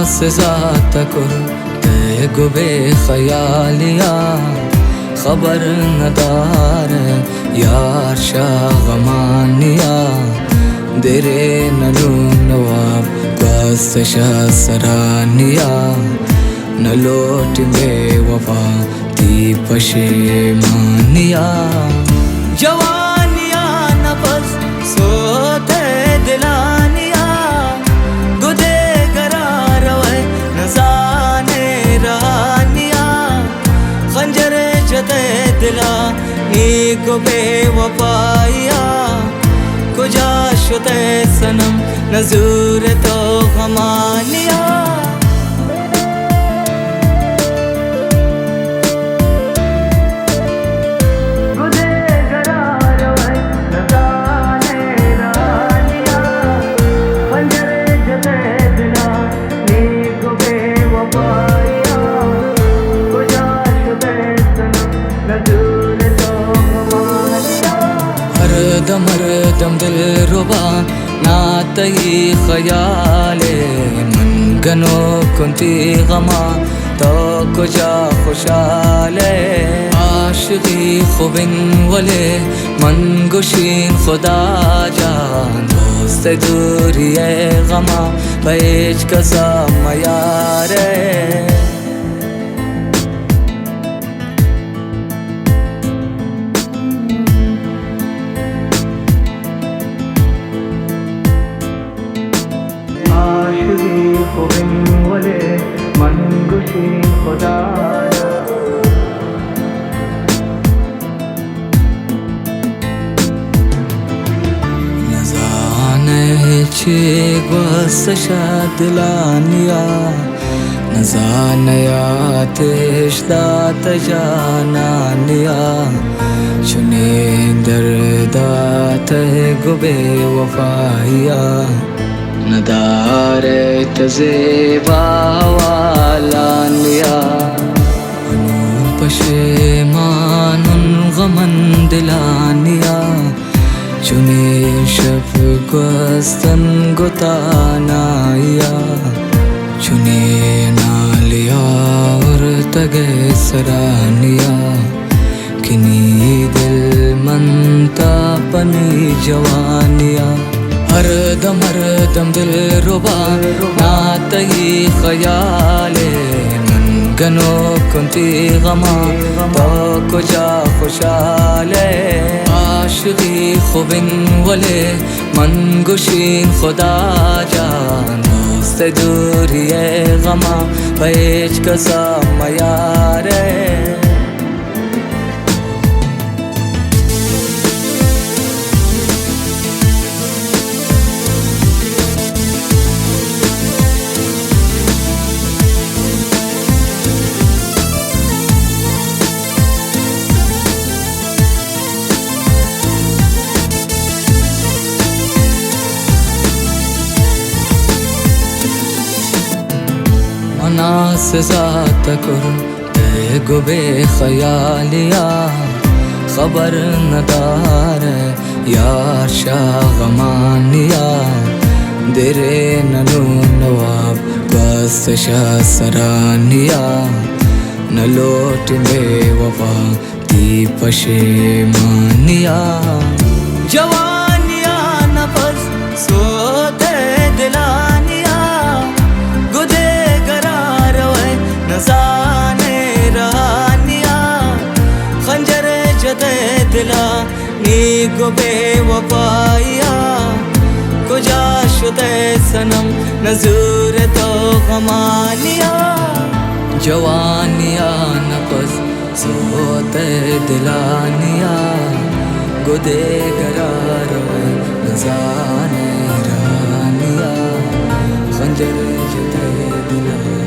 سزا تکر تئے گو بے خیالیا، خبر ندارئے یار شاہ غمانیا۔ درے ننو نواب گوست شاہ سرانیا، نلوٹ بے وفا تی پشیمانیا۔ جوانیا نفس سوت دلانیا، گدے گرا روئے نزانے رانیا۔ خنجر جتے دلا نی گو بے وفایا، کجا شتے صنم نزور تو غمانیا۔ ہر دم، ہر دم دلربا نا تئی خیالے، من گنوک اوں تی غما، تو کجا خوشحالے۔ عاشقی خوبن ولے من گوشین خدا جان، دوست دوری اے غما پہ ہچ کسا میارے۔ عاشقی خوبن ولے من گوشی خدا را۔ نزانئے چے گوست شہ دلانیا، نزانئے آتش دات جانانیا، چنین درد داتئے گو بے وفایا، ندارئے تہ زیبا حوالانیا۔ انوں پشیمان اوں غمن دلانیا، چنین شپ گوستن گو تانایا، چنین نالیا اورتگئے سرانیا، کہ نی دل منتا پہ نی جوانیا۔ ہر دم، ہر دم دلربا نا تئی خیالے، من گنوک اوں تی غما، تو کجا خوشحالے۔ عاشقی خوبن ولے من گوشین خدا جان، دوست دوری اے غما پہ ہچ کسا میارے۔ منا سزا تکر تئے گو بے خیالیا، خبر ندارئے یار شاہ غمانیا۔ درے ننو نواب گوست شہ سرانیا، نلوٹ بے وفا تی پشیمانیا۔ جوانیا نفس سوت دلانیا، گدے گرا روئے نزانے رانیا۔ خنجر جتے دلا نی گو بے وفایا، کجا شتے صنم نزور تو غمانیا۔ جوانیا نفس سوت دلانیا، گدے گرا روئے نزانے رانیا۔ خنجر جتے دلا